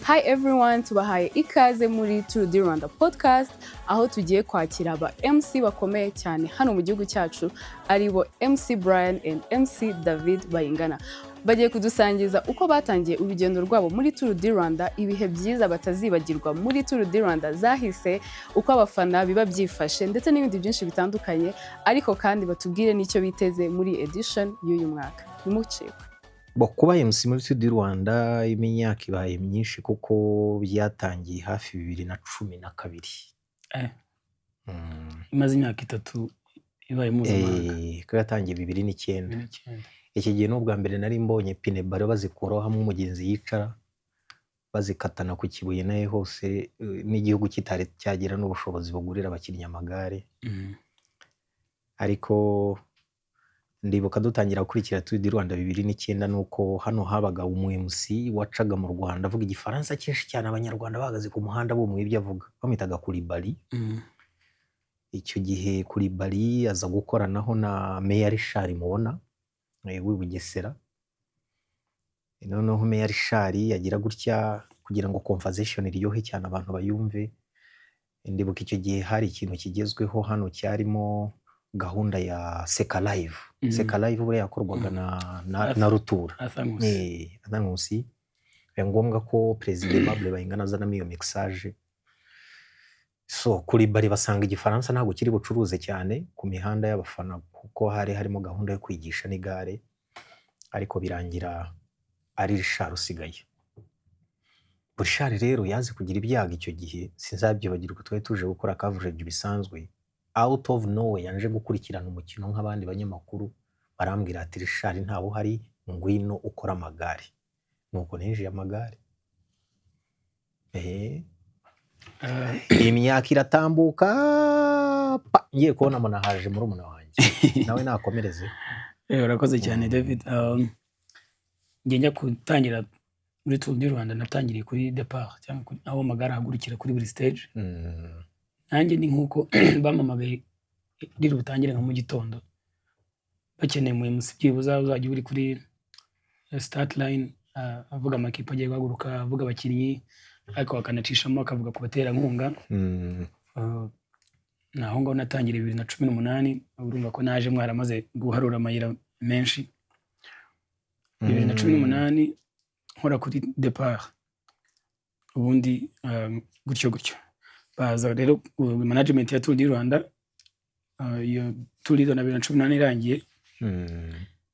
Hi everyone, tubahaye ikaze muri Tour du Rwanda podcast, aho tugiye kwakira aba MC bakomeye cyane hano mu gihugu cyacu, aribo MC Brian and MC David Bayingana. Bagiye kudusangiza uko batangiye urugendo rwabo muri Tour du Rwanda, ibihe byiza batazibagirwa muri Tour du Rwanda zahise, uko abafana biba byifashe, ndetse n'ibindi byinshi bitandukanye, ariko kandi batubwire n'icyo biteze muri edition y'uyu mwaka. Ntimucikwe. Bo kuba MC muri Tour du Rwanda imyaka ibaye myinshi, kuko byatangiye hafi 2012. Imaze imyaka 3 ibaye mpuzamahanga. Ko yatangiye 2009. 2009. Iki gihe ni ubwa mbere nari mbonye pine baro bazikuraho hamwe umugenzi yicara, bazikatana ku Kibuye nayo hose, n'igihugu kitari cyagira n'ubushobozi bugurira abakinnyi amagare. Ariko ndibuka dutangira gukurikira Tour du Rwanda 2009, nuko hano habaga umu MC wacaga mu Rwanda avuga Igifaransa cyinshi cyane, Abanyarwanda bahagaze ku muhanda bumva ibyo avuga, bamwitaga Coulibaly. Icyo gihe Coulibaly aza gukoranaho na Meya Richard mubona w'i Bugesera. Noneho Meya Richard agira gutya kugira ngo conversation iryohe cyane, abantu bayumve. Ndibuka icyo gihe hari ikintu kigezweho hano cyarimo gahunda ya Seka Live. Seka Live buriya yakorwaga na Rutura. Arthur Nkusi. Arthur Nkusi. Biba ngombwa ko Perezida Aimable Bayingana azanamo iyo mixage. So Coulibaly basanga Igifaransa ntabwo kiri bucuruze cyane ku mihanda y'abafana, kuko hari harimo gahunda yo kwigisha n'igare, ariko birangira ari Richard usigaye. Richard rero yaje kugira ibyago icyo gihe, sinzabyibagirwa, twari tuje gukora coverage bisanzwe, out of nowhere yaje gukurikirana umukino nk'abandi banyamakuru, barambwira ati: "Richard ntawe uhari, ngwino ukora amagare." Nuko ninjiye amagare. Imyaka iratambuka, pa, ngiye kubona mbona haje murumuna wanjye, nawe nakomereze. Urakoze cyane, David. Njye njya gutangira muri Tour du Rwanda, natangiriye kuri départ cyangwa aho amagare ahagurukira kuri buri stage. Nanjye ni nk'uko bampamagaye riri butangire nka mu gitondo, bakeneye mu MC byibuze uzajya uri kuri start line, avuga amakipe agiye guhaguruka, avuga abakinnyi, ariko bakanacishamo akavuga ku baterankunga. Ni aho ngaho natangiriye 2018. Urumva ko naje mwaramaze guharura amayira menshi. 2018 nkora kuri départ, ubundi gutyo gutyo baza rero management ya Tour du Rwanda. Iyo Tour du Rwanda 2018 irangiye,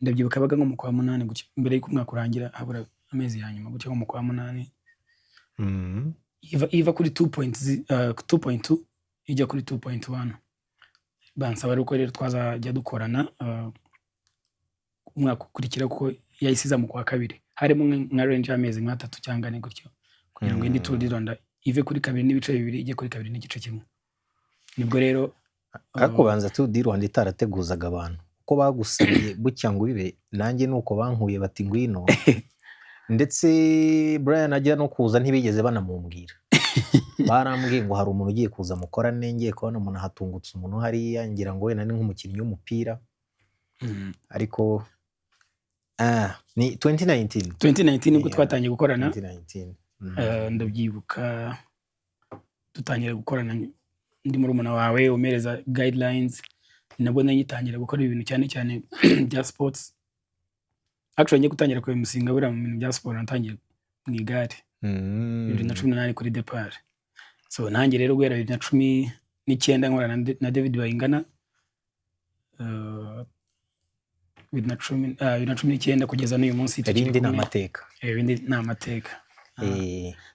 ndabyibuka baga nko mu kwa munani gutyo, mbere y'uko umwaka urangira habura amezi ya nyuma gutyo, nko mu kwa munani, iva kuri 2.2 ijya kuri 2.1. Bansaba rero ko rero twazajya dukorana umwaka ukurikira, kuko yahise iza mu kwa kabiri, harimo nka range y'amezi nk'atatu cyangwa ane gutyo, kugira ngo indi Tour du Rwanda ive kuri 2.2 ijye kuri 2.1. Nibwo rero Ariko banza Tour du Rwanda itarateguzaga abantu uko bagusabiye bucya ngo bibe, nanjye nuko bankuye bati ngwino, ndetse Brian ajya no kuza ntibigeze banamumbwira. Barambwiye ngo hari umuntu ugiye kuza mukorane. Ngiye kubona umuntu ahatungutse umuntu hariya, ngira ngo wenda ni nk'umukinnyi w'umupira, ariko ni 2019. 2019 nibwo Yeah, twatangiye gukorana. 2019. Ndabyibuka dutangira gukorana ndi murumuna wawe, umereza guidelines. Nabwo nari ngitangira gukora ibintu cyane cyane bya sports. Actually, ngiye gutangira kubimusinga buriya mu bintu bya siporo, natangiye mu igare 2018 kuri départ. So nanjye rero guhera 2019 nkorana na David Bayingana, 2019 kugeza n'uyu munsi tukiri Ibindi ni kumwe. amateka. Ibindi ni amateka. So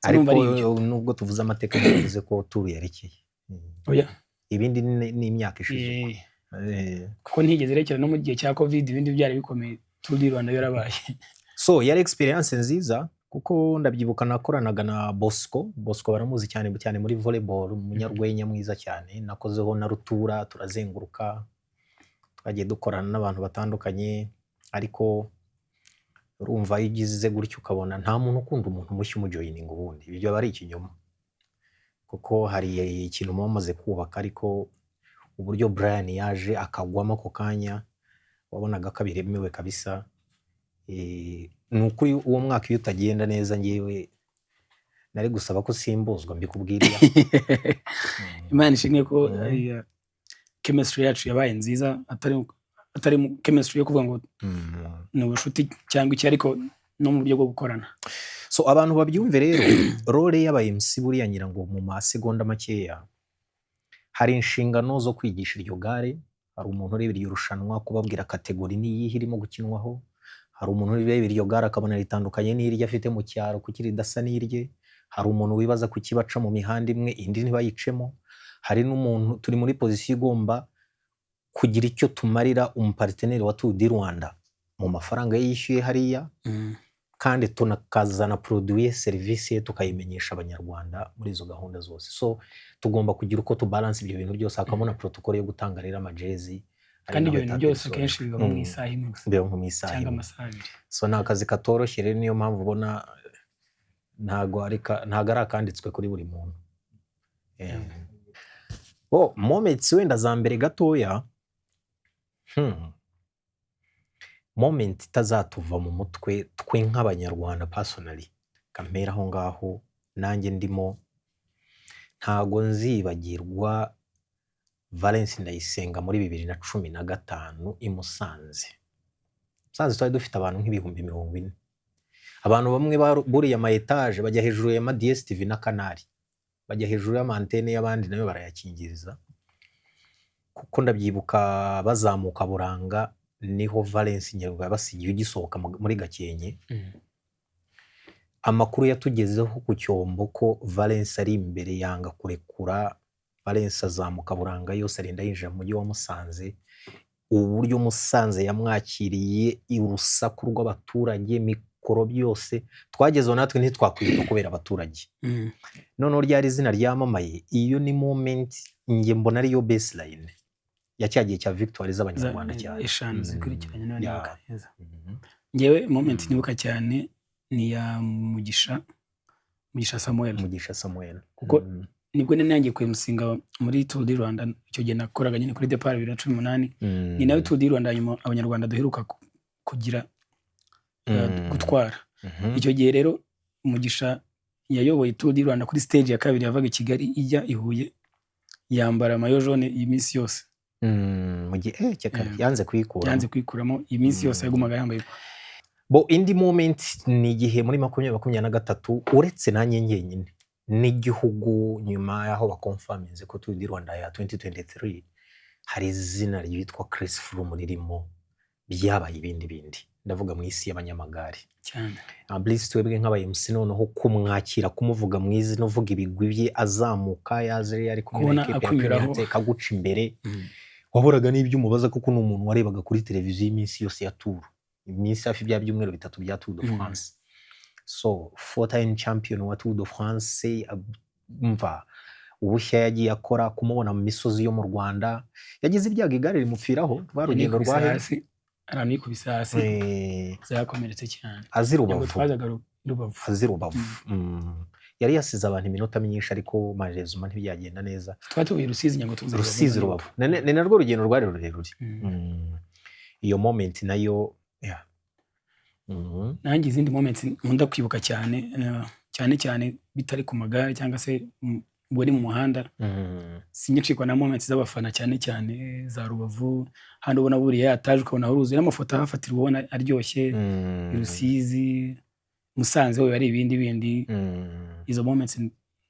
Ariko numva ari ibyo. nubwo tuvuze amateka, ntibivuze ko Tour yarekeye. Oya. Ibindi ni imyaka ishize uko. Kuko ntigeze rekera no mu gihe cya Covid, ibindi byari bikomeye, Tour du Rwanda yarabaye. So yari experience nziza, kuko ndabyibuka nakoranaga na Bosco. Bosco baramuzi cyane cyane muri volleyball, umunyarwenya mwiza cyane. Nakozeho na Rutura, turazenguruka, twagiye dukorana n'abantu batandukanye. Ariko urumva iyo ugize gutyo ukabona nta muntu ukunda umuntu mushya umujoininga, ubundi ibyo aba ari ikinyoma, kuko hari ikintu muba mumaze kubaka. Ariko uburyo Brian yaje akagwamo ako kanya, wabonaga ko abiremewe kabisa. Ni ukuri uwo mwaka iyo utagenda neza, ngewe Nari gusaba ko usimbuzwa, mbikubwiriye. Imana ishimwe ko chemistry yacu yabaye nziza, atari chemistry yo kuvuga ngo ni ubucuti cyangwa iki, ariko no mu buryo bwo gukorana. So abantu babyumve rero, role y'aba MC buriya ngira ngo mu masegonda makeya, hari inshingano zo kwigisha iryo gare, hari umuntu ureba iryo rushanwa, kubabwira catégorie n'iyihe irimo gukinwaho, hari umuntu ureba iryo gare akabona ritandukanye n'iryo afite mu cyaro, kuki ridasa n'irye, hari umuntu wibaza kuki baca mu mihanda imwe indi ntibayicemo, hari n'umuntu turi muri position igomba kugira icyo tumarira umupartenaire wa Tour du Rwanda mu mafaranga ye yishyuye hariya, kandi tunakazana produit, serivisi ye, tukayimenyesha Abanyarwanda muri izo gahunda zose. So tugomba kugira uko tubalance ibyo bintu byose, hakabamo na protocole yo gutanga rero amajezi, ari Kandi naho ibyo bintu etape byose isoza. akenshi biba mu isaha imwe gusa Biba nko mu isaha cyangwa imwe. amasaha 2. So ni akazi katoroshye rero, niyo mpamvu ubona ntago ari akanditswe kuri buri muntu. Oh, moments wenda za mbere gatoya, Moment itazatuva mu mutwe twe nk'Abanyarwanda, personally kampera aho ngaho nanjye ndimo, ntago nzibagirwa Valence Ndayisenga muri 2015 i Musanze. Musanze twari dufite abantu nk'ibihumbi 40. Abantu bamwe buriye ama étage, bajya hejuru ya ma DSTV na Canal, bajya hejuru y'amantene y'abandi nayo barayakingiriza, kuko ndabyibuka bazamuka Buranga niho Valence Nyaruguru yabasigiye ugisohoka muri Gakenke. Amakuru yatugezeho ku cyombo ko Valence ari imbere, yanga kurekura. Valence azamuka Buranga yose, arinda yinjira mu mujyi wa Musanze. Uburyo Musanze yamwakiriye, urusaku rw'abaturage, mikoro, byose, twagezeho natwe ntitwakwita kubera abaturage. Noneho ryari izina ryamamaye. Iyo ni moment njye mbona ariyo baseline ya cya gihe cya victoire z'Abanyarwanda cyane. Eshanu zikurikiranye niba nibuka neza. Ngewe moment nibuka cyane ni iya Mugisha Samuel. Mugisha Samuel. Kuko nibwo nari nangiye kwemusinga muri Tour du Rwanda. Icyo gihe nakoraga nyine kuri départ 2018. Ni nawe Tour du Rwanda nyuma Abanyarwanda duheruka kugira gutwara. Icyo gihe rero Mugisha yayoboye Tour du Rwanda kuri stage ya kabiri yavaga i Kigali ijya i Huye, yambara maillot jaune iyi minsi yose. Mu gihe yanze kuyikuramo. Yanze kuyikuramo iyi minsi yose, yagumaga yambaye. Bo indi moment ni igihe muri 2023, uretse nanjye njyenyine n'igihugu, nyuma y'aho bakonfaminze ko Tour du Rwanda ya 2023 hari izina ryitwa Chris Froome ririmo, byabaye ibindi bindi, ndavuga mu isi y'abanyamagare. Cyane. Bliss, twebwe nk'aba MC noneho kumwakira, kumuvuga mu izina, uvuga ibigwi bye, azamuka yaje ari kumwe na Kubona equipe ya akunyuraho. Premier Tech, aguca imbere, wahoraga n'ibyo umubaza, kuko ni umuntu warebaga kuri televiziyo iminsi yose ya Tour, iminsi hafi bya byumweru 3 bya Tour de France. So four time champion wa Tour de France, mva ubushya yagiye akora, kumubona mu misozi yo mu Rwanda, yagize ibyago igare rimupfiraho, rwa rugendo Yanikubise rwa hasi, ahantu yikubise hasi zakomeretse cyane. Azi Ntabwo Rubavu. twazaga Rubavu. Azi Rubavu. Yari yasize abantu iminota myinshi, ariko malheureusement ntibyagenda neza. Twari tuvuye Rusizi ntabwo tuzi. Rusizi Rubavu ni narwo rugendo rwari rurerure. Iyo moment nayo, yeah. Nanjye izindi moments nkunda kwibuka cyane, cyane cyane bitari ku magare cyangwa se ubwo ni mu muhanda, sinyicikwa na moments z'abafana, cyane cyane za Rubavu hano, ubona buriya yataje, ukabona huruzuye n'amafoto ahafatirwa, ubona aryoshye. I Rusizi, Musanze ho biba ari ibindi bindi. Izo moments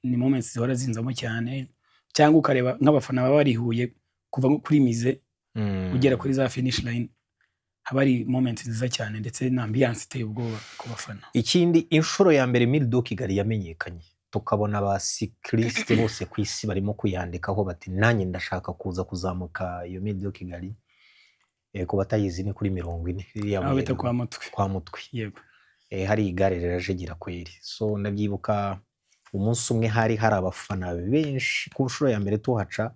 ni moments zihora zinzamo cyane, cyangwa ukareba nk'abafana baba bari i Huye kuva nko kuri mize ugera kuri za finish line, haba hari moments nziza cyane ndetse na ambiance iteye ubwoba ku bafana. Ikindi, inshuro ya mbere Mille de Kigali yamenyekanye, tukabona ba cycliste bose ku isi barimo kuyandikaho bati: "Nanjye ndashaka kuza kuzamuka iyo Mille de Kigali." Ku batayizi ni kuri 40 ririya Aho buye bita kwa Mutwe. Kwa Mutwe. Yego. Hari igare rirajegera kweri. So ndabyibuka umunsi umwe hari abafana benshi ku nshuro ya mbere tuhaca,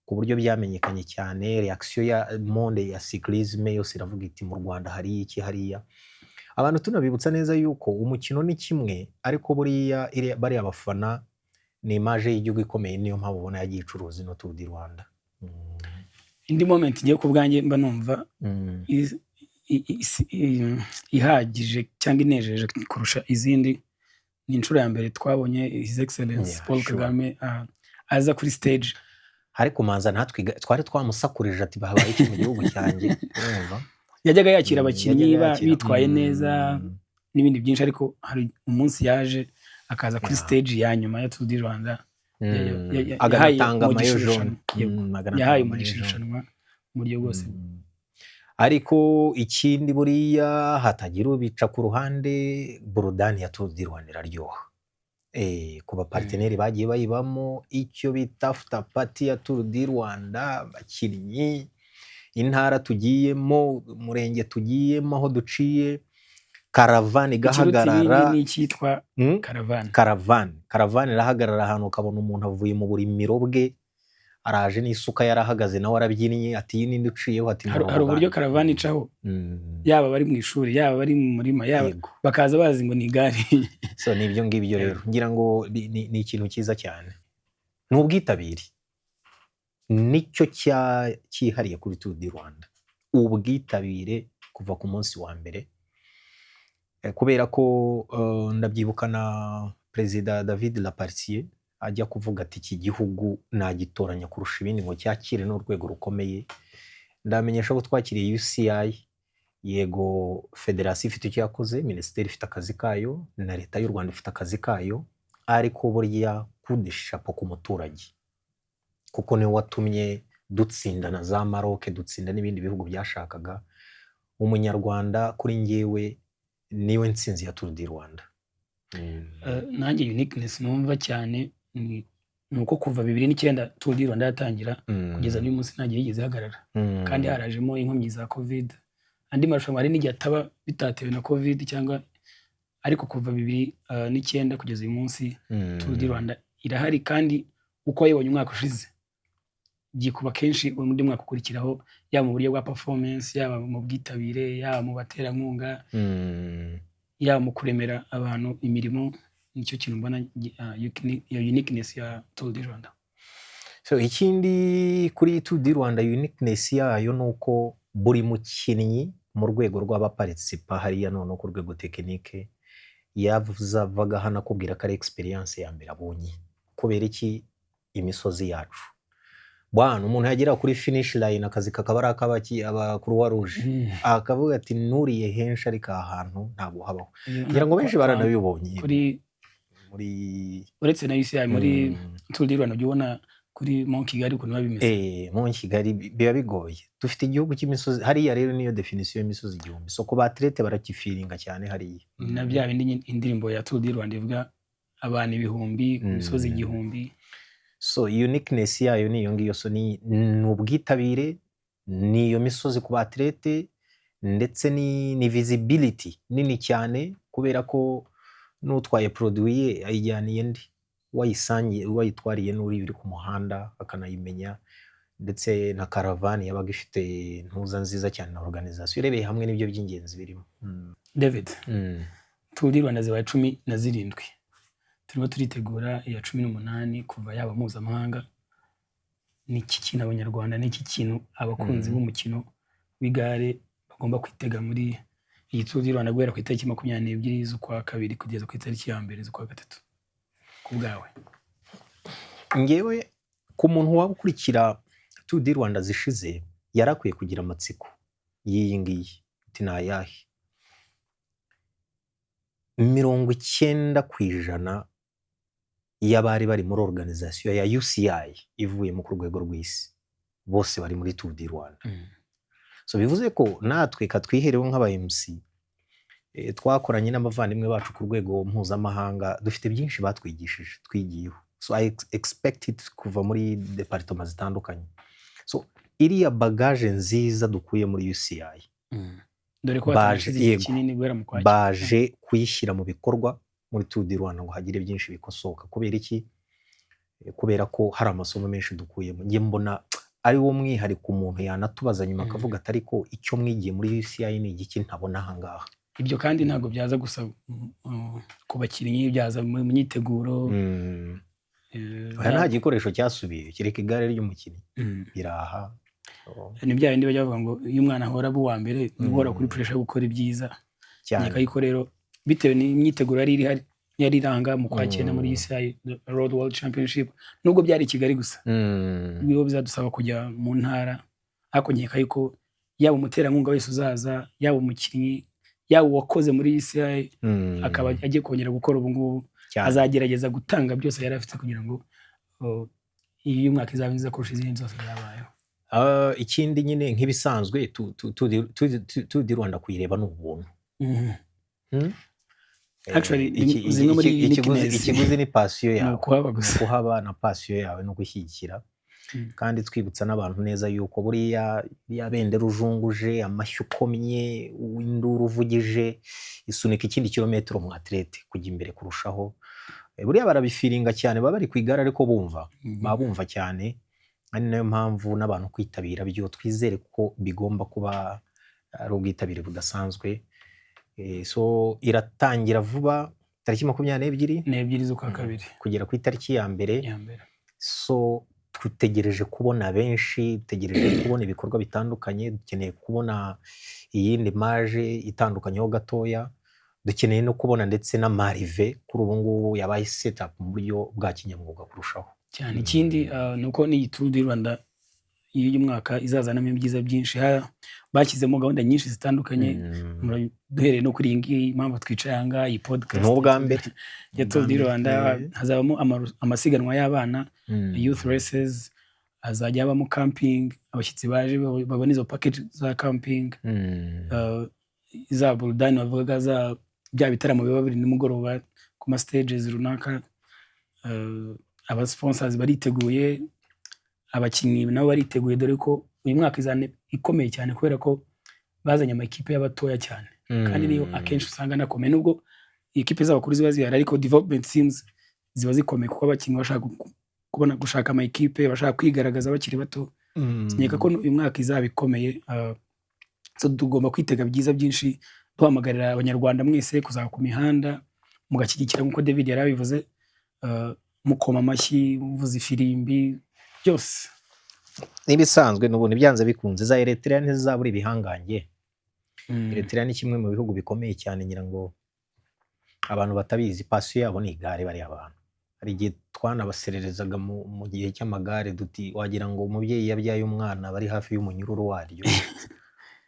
ku buryo byamenyekanye cyane. Reaction ya monde ya cyclisme yose iravuga iti: "Mu Rwanda hari iki hariya?" Abantu tunabibutsa neza yuko umukino ni kimwe, ariko buriya bariya bafana ni image y'igihugu ikomeye, niyo mpamvu ubona yagiye icuruza ino Tour du Rwanda. Indi moment ngiye ku bwanjye mba numva ihagije cyangwa inejeje kurusha izindi Ni inshuro ya mbere twabonye His Excellence Paul Kagame aza kuri stage. Ariko manza natwe twari twamusakurije ati: "Bahabaye iki mu gihugu cyanjye?" Urumva? Yajyaga yakira abakinnyi Yajyaga yakira. bitwaye neza n'ibindi byinshi, ariko hari umunsi yaje akaza kuri stage ya nyuma ya Tour du Rwanda. Yahaye Aganatanga umugisha maillot jaune. irushanwa. Yego. Aganatanga Yahaye maillot umugisha jaune. irushanwa mu buryo bwose. Ariko ikindi, buriya hatagira ubica ku ruhande, burudani ya Tour du Rwanda iraryoha. Ku ba partenaires bagiye bayibamo, icyo bita after party ya Tour du Rwanda, abakinnyi, intara tugiyemo, umurenge tugiyemo, aho duciye, caravane Ikiruta ibindi igahagarara. ni icyitwa caravane. Caravane irahagarara ahantu, ukabona umuntu avuye mu burimiro bwe, araje n'isuka, yarahagaze nawe arabyinnye, ati: "Iyi ninde uciyeho?" Ati: Hari uburyo caravane icaho, yaba bari mu ishuri, yaba bari mu murima, yaba bakaza bazi ngo ni igare. So ni ibyo ngibyo rero ngira ngo ni ikintu cyiza cyane, ni ubwitabire. Nicyo cyihariye kuri Tour du Rwanda, ubwitabire kuva ku munsi wa mbere. Kubera ko ndabyibuka na Perezida David Lappartient ajya kuvuga ati: "Iki gihugu nagitoranya kurusha ibindi ngo cyakire n'urwego rukomeye." Ndamenyesha ko twakiriye UCI. Yego, federasiyo ifite icyo yakoze, minisiteri ifite akazi kayo, na Leta y'u Rwanda ifite akazi kayo, ariko burya coup de chapeau ku muturage, kuko niwe watumye dutsinda na za Maroc, dutsinda n'ibindi bihugu byashakaga. Umunyarwanda kuri njyewe niwe ntsinzi ya Tour du Rwanda. Nanjye uniqueness numva cyane ni uko kuva 2009 Tour du Rwanda yatangira kugeza n'uyu munsi nta gihe yigeze ihagarara, kandi harajemo inkomyi za Covid, andi marushanwa hari n'igihe ataba bitatewe na Covid cyangwa, ariko kuva 2009 kugeza uyu munsi Tour du Rwanda irahari, kandi uko wayibonye umwaka ushize byikuba kenshi undi mwaka ukurikiraho, yaba mu buryo bwa performance, yaba mu bwitabire, yaba mu baterankunga, yaba mu kuremera abantu imirimo. Nicyo kintu mbona iyo uniqueness ya Tour du Rwanda. So ikindi kuri Tour du Rwanda, uniqueness yayo ni uko buri mukinnyi mu rwego rw'aba participants hariya, noneho ku rwego technique, yavaga hano akubwira ko ari experience ya mbere abonye. Kubera iki? Imisozi yacu bwana, umuntu yagera kuri finish line, akazi kakaba ari ak'abaki, aba Croix Rouge, akavuga ati: "Nuriye henshi, ariko aha hantu ntabwo habaho." Ngira ngo benshi baranabibonye. Kuri muri uretse na UCI, muri Tour du Rwanda ujya ubona kuri Mont Kigali ukuntu biba bimeze. Mont Kigali biba bigoye. Dufite igihugu cy'imisozi hariya rero, niyo définition y'imisozi igihumbi. So ku ba athlètes barakifiringa cyane hariya. Ni na bya bindi nyine indirimbo ya Tour du Rwanda ivuga, abantu ibihumbi ku misozi igihumbi. So uniqueness yayo ni iyo ngiyo. So ni ubwitabire, ni iyo misozi ku ba athlètes, ndetse ni visibility nini cyane, kubera ko n'utwaye produit ye ayijyaniye ndi wayisangiye, wayitwariye n'uri uri ku muhanda akanayimenya, ndetse na caravane yabaga ifite ntuza nziza cyane na organisation. Urebeye hamwe n'ibyo by'ingenzi birimo. David, Tour du Rwanda zibaye 17, turimo turitegura iya 18 kuva yaba mpuzamahanga. Ni iki kintu Abanyarwanda, ni iki kintu abakunzi b'umukino w'igare bagomba kwitega muri iyi Tour du Rwanda guhera ku itariki 22 z'ukwa kabiri kugeza ku itariki ya 1 z'ukwa gatatu, ku bwawe? Ngewe ku muntu waba ukurikira Tour du Rwanda zishize, yari akwiye kugira amatsiko y'iyi ngiyi, ati: "Ni ayahe?" 90% y'abari bari muri organisation ya UCI ivuyemo ku rwego rw'isi, bose bari muri Tour du Rwanda. So bivuze ko natwe katwihereho nk'aba MC, twakoranye n'abavandimwe bacu ku rwego mpuzamahanga, dufite byinshi batwigishije, twigiyeho. So I expect it kuva muri départements zitandukanye. So iriya bagage nziza dukuye muri UCI, Dore ko baje hatarashize igihe yego, kinini guhera mu Kwakira. Baje kuyishyira mu bikorwa muri Tour du Rwanda ngo hagire byinshi bikosoka. Kubera iki? Kubera ko hari amasomo menshi dukuyemo. Njye mbona ari wo mwihariko umuntu yanatubaza nyuma akavuga ati: "Ariko icyo mwigiye muri UCI ni igiki ntabona aha ngaha?" Ibyo kandi ntabwo byaza gusa ku bakinnyi, byaza mu myiteguro. Oya, nta gikoresho cyasubiye kereka igare ry'umukinnyi biraha. Ni bya bindi bajya bavuga ngo iyo umwana ahora aba uwa mbere, ni uhora kuri pressure yo gukora ibyiza. Cyane. Nkeka yuko rero bitewe n'imyiteguro yari ihari Yari iranga mu kwa cyenda muri UCI Road World Championship, nubwo byari i Kigali gusa. Nibo bizadusaba kujya mu ntara, ariko nkeka yuko yaba umuterankunga wese uzaza, yaba umukinnyi, yaba uwakoze muri UCI akaba agiye kongera gukora ubu ngubu, azagerageza gutanga byose yari afite kugira ngo iyi mwaka izaba nziza kurusha izindi zose zabayeho. Ikindi nyine, nk'ibisanzwe, Tour du Rwanda kuyireba ni ubuntu. Actually, zimwe muri uniqueness Ikiguzi ni passion ni yawe. Ukuhaba Ni gusa. ukuhaba na passion yawe no gushyigikira. Kandi twibutsa n'abantu neza yuko buriya iriya bendera ujunguje, amashyi ukomye, induru uvugije, isunika ikindi kilometero mu athlete kujya imbere kurushaho. Buriya barabifeelinga cyane, baba bari ku igare ariko bumva, baba bumva cyane. Ari nayo mpamvu n'abantu kwitabira byo twizere ko bigomba kuba ari ubwitabire budasanzwe. So iratangira vuba tariki 22 N'ebyiri z'ukwa kabiri. Kugera ku itariki ya mbere. Ya mbere. So dutegereje kubona benshi, dutegereje kubona ibikorwa bitandukanye, dukeneye kubona iyindi image itandukanyeho gatoya, dukeneye no kubona ndetse n'amarive kuri ubu ngubu yabaye setup mu buryo bwa kinyamwuga kurushaho. Cyane. Ikindi ni uko n'iyi Tour du Rwanda y'uyu mwaka izazanamo ibyiza byinshi. Bashyizemo gahunda nyinshi zitandukanye. Duhereye no kuri iyi ngiyi impamvu twicaye aha ngaha, iyi podcast Ni ubwa mbere. ya Tour du Rwanda, hazabamo amasiganwa y'abana, youth races, hazajya habamo camping, abashyitsi baje babona izo package za camping, za burudani bavugaga, za bya bitaramo biba biri nimugoroba ku ma stages runaka. Aba sponsors bariteguye, abakinnyi nabo bariteguye, dore ko uyu mwaka izana ikomeye cyane kubera ko bazanye amakipe y'abatoya cyane, kandi niyo akenshi usanga anakomeye, nubwo ikipe z'abakuru ziba zihari, ariko development teams ziba zikomeye kuko abakinnyi bashaka kubona, gushaka ama ekipe, bashaka kwigaragaza bakiri bato. Nkeka ko uyu mwaka izaba ikomeye. So tugomba kwitega byiza byinshi. Duhamagarira Abanyarwanda mwese kuzaba ku mihanda mugashyigikira nk'uko David yari abivuze, mukoma amashyi, muvuza ifirimbi, byose. N'ibisanzwe n'ubundi byanze bikunze za Eritrea ntizizabura ibihangange. Eritrea ni kimwe mu bihugu bikomeye cyane. Ngira ngo abantu batabizi, passion yabo ni igare. Bariya abantu hari igihe twanabasererezaga mu gihe cy'amagare, duti wagira ngo umubyeyi yabyaye umwana bari hafi y'umunyururu waryo,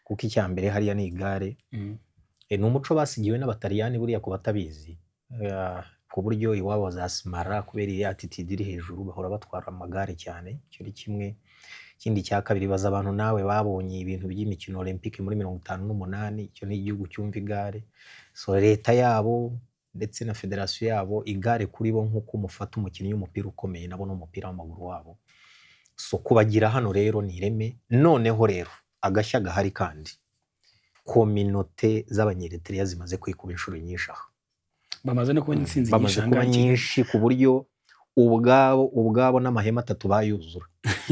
kuko icya mbere hariya ni igare. Ni umuco basigiwe n'Abataliyani buriya, ku batabizi. Ku buryo iwabo za Simara, kubera iriya attitude iri hejuru, bahora batwara amagare cyane. Icyo ni kimwe. Ikindi cya kabiri, baza abantu nawe babonye ibintu by'imikino olympique muri 58. Icyo ni igihugu cyumva igare. So leta yabo ndetse na federasiyo yabo, igare kuri bo nk'uko umufata umukinnyi w'umupira ukomeye, nabo n'umupira w'amaguru wabo. So kubagira hano rero ni ireme. Noneho rero agashya gahari kandi, communauté z'Abanyeritiriya zimaze kwikuba inshuro nyinshi aha. Bamaze no kubona intsinzi Bamaze nyinshi aha kuba ngaha i Kigali. nyinshi, ku buryo ubwabo n'amahema atatu bayuzura.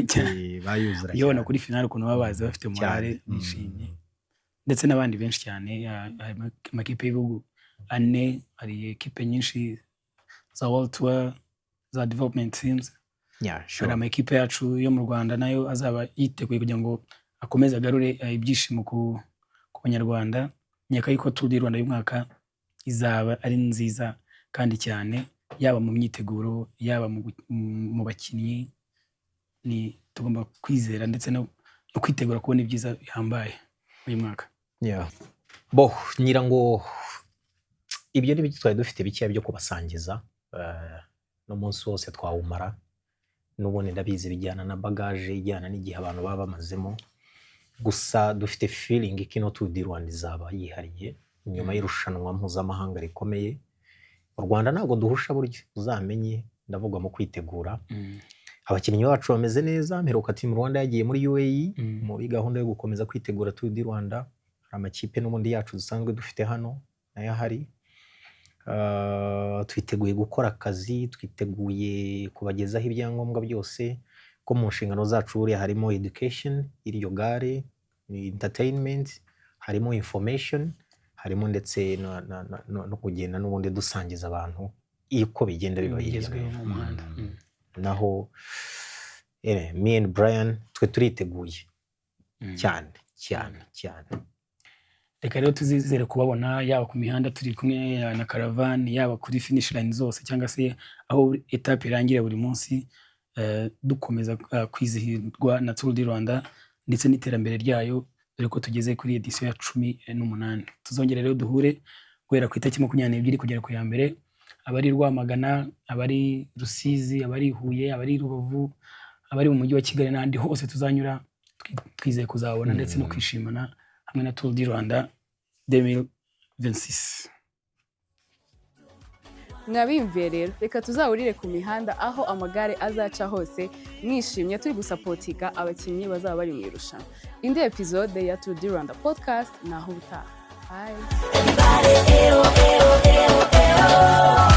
Cyane. Bayuzura Iyo ubona cyane. kuri finale ukuntu baba bazi bafite morale, bishimye, ndetse n'abandi benshi cyane. Harimo amakipe y'ibihugu ane, hari ekipe nyinshi za World Tour, za development teams. Hari amakipe yacu yo mu Rwanda nayo azaba yiteguye kugira ngo akomeze agarure ibyishimo ku Banyarwanda. Nkeka yuko Tour du Rwanda y'umwaka izaba ari nziza kandi cyane, yaba mu myiteguro, yaba mu bakinnyi. Ni tugomba kwizera ndetse no kwitegura kubona ibyiza bihambaye uyu mwaka. Yeah. Bo ngira ngo ibyo ni byo twari dufite bikeya byo kubasangiza. N'umunsi wose twawumara n'ubundi, ndabizi bijyana na bagage, ijyana n'igihe abantu baba bamazemo. Gusa dufite feeling ko ino Tour du Rwanda izaba yihariye nyuma y'irushanwa mpuzamahanga rikomeye. U Rwanda ntabwo duhusha burya, uzamenye, ndavuga mu kwitegura. Abakinnyi bacu bameze neza. Mperuka Team Rwanda yagiye muri UAE muri gahunda yo gukomeza kwitegura Tour du Rwanda. Hari amakipe n'ubundi yacu dusanzwe dufite hano nayo ahari. Twiteguye gukora akazi, twiteguye kubagezaho ibyangombwa byose, ko mu nshingano zacu buriya harimo education y'iryo gare, entertainment, harimo information, harimo ndetse no kugenda n'ubundi dusangiza abantu uko bigenda biba hirya no Bigezweho hino. mu muhanda. Naho me and Brian, twe turiteguye cyane cyane cyane. Reka rero tuzizere kubabona yaba ku mihanda turi kumwe na caravane, yaba kuri finish line zose, cyangwa se aho étape irangira buri munsi, dukomeza kwizihirwa na Tour du Rwanda ndetse n'iterambere ryayo, dore ko tugeze kuri édition ya 18. Tuzongera rero duhure guhera ku itariki 22 kugera ku ya 1. Abari Rwamagana, abari Rusizi, abari Huye, abari Rubavu, abari mu mujyi wa Kigali n'ahandi hose tuzanyura, twizeye kuzabona ndetse no kwishimana hamwe na Tour du Rwanda 2026. Mwabiyumviye rero, reka tuzahurire ku mihanda aho amagare azaca hose mwishimye, turi gusupportinga abakinnyi bazaba bari mu irushanwa. Indi episode ya Tour du Rwanda podcast, naho ubutaha. Bye. Everybody, eh oh, eh oh, eh oh, eh oh.